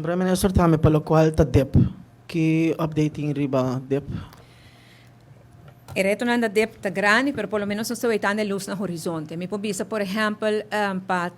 Prome Minister, tambe pa locual ta dip. Ki update tin riba dip? E retonan da dip ta grandi, pero por lo menos nos ta weitando e luz na horizonte. Mi por bisa, por ehempel, pa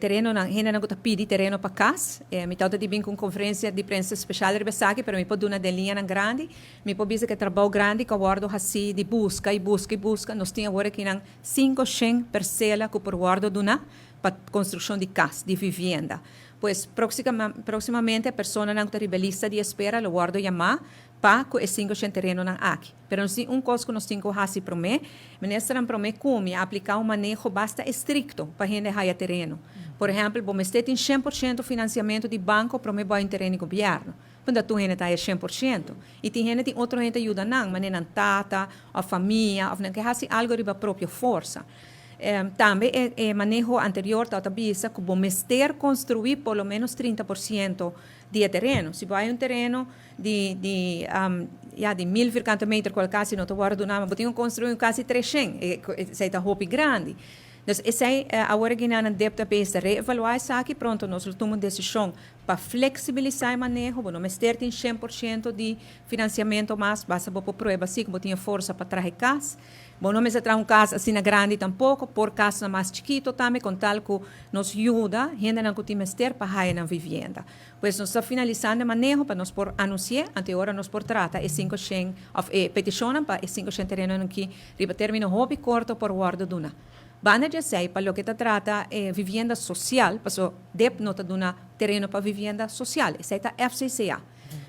terenonan, hendenan cu ta pidi tereno pa cas. Mi tawata di bin cu un conferencia di prensa special riba esaki, pero mi por duna den liñanan grandi. Mi por bisa cu e trabou grandi cu a wordo haci di busca y busca y busca, nos tin awor akinan 500 percela cu por wordo duna pa construccion di cas, di vivienda. Pues proximamente e personanan cu ta riba e lista di espera lo wordo yama pa cu e 500 terenonan aki. Pero nos tin un cos cu nos tin cu haci prome. Ministernan prome cu mi a aplica un maneho basta estricto pa hende haya tereno. Por ehempel, bo mester tin 100% financiamento di banco prome bo haya un tereno di gobierno. Punda tur hende ta haya 100%. Y tin hende tin otro hende ta yuda nan, manera nan tata of famia of nan ke haci algo riba propio forsa. Tambe e maneho anterior tabata bisa cu bo mester construi por lo menos 30% di e tereno. Si bo haya un tereno di ya di 1000 vierkante meter cual casi no ta wordo duna, ma bo tin cu construi un casi 300, esey ta hopi grandi. Dus esey awor e guineanan deb ta bisa reevalua esaki, pronto nos lo tuma un decision pa flexibilisa e maneho. Bo no mester tin 100% di financiamento mas, basta bo por prueba si cu bo tin e forsa pa traha e cas. Bo no mester traha un cas asina grandi tampoco, por casnan mas chikito tambe, con tal cu nos yuda hendenan cu tin mester pa haya nan vivienda. Pues nos ta finalisando e maneho pa nos por anunci'é, anto e ora nos por trata e 500 of e peticionnan pa e 500 terenonan ki riba termino hopi corto por wordo duna. Banda di esey, pa loke ta trata e vivienda social, paso dep no ta duna tereno pa vivienda social, esey ta FCCA.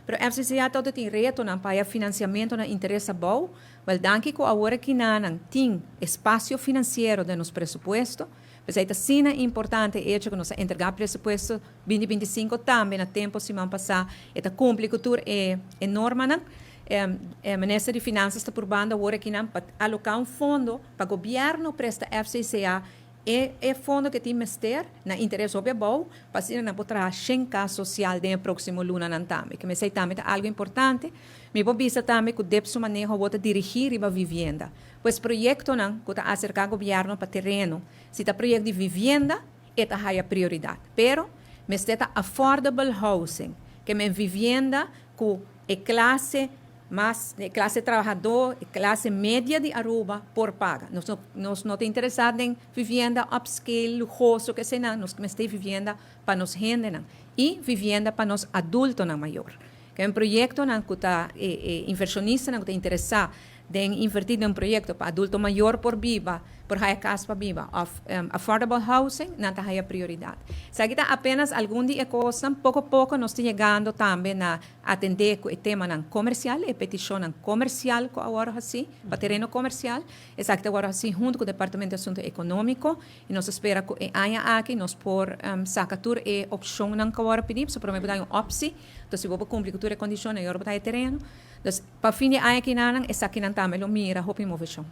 Pero FCCA ta tin retonan pa haya financiamento na interes abou. Wel, danki ku awor akinanan tin espasio finansiero den nos presupuesto. P'esei ta asina importante e echo ku nos a entregá presupuesto 2025 tambe na tempu siman pasá. E ta kumpli ku tur e e normanan. E Minister di Finansas ta purbando awor akinan pa aloká un fondo pa gobièrnu presta FCCA E e fondo ke tin mester na interes hopi abou pa asina nan por traha shen kas sosial den e proksimo lunanan tambe. Ke mesei tambe ta algu importante. Mi por bisa tambe ku dep su maneho awor ta dirigí riba vivienda. Pues proyektonan ku ta aserká gobièrnu pa tereno, si ta proyekto di vivienda, e ta haya prioridat. Pero mester ta affordable housing, ke men vivienda ku e klase Mas e clase trabahador, e clase media di Aruba por paga. Nos no, nos no ta interesa den vivienda upscale, luhoso, ke eseinan. Nos mester vivienda pa nos hendenan y vivienda pa nos adultonan mayor. Ke un proyectonan cu ta e e inversionistanan cu ta interesa den inverti den un proyecto pa adulto mayor por biba, por haya cas pa biba of affordable housing, nan ta haya prioridad. Esaki ta apenas algun di e cosnan. Poco poco nos ta yegando tambe na atendé ku e temanan komersial, e petishonnan komersial ku a wòrdu hasí pa tereno komersial. Esaki ta wòrdu hasí huntu ku Departamento di Asuntu Ekonómiko i nos ta spera ku e aña aki nos por saka tur e opshonnan ku a wòrdu pidí, pasobra promé bo ta haña un opsi, entonces si bo por kumpli ku tur e kondishonnan i ora bo ta haña e tereno. Dus pa fin di aña kinanan esakinan tambe lo mira hopi moveshon.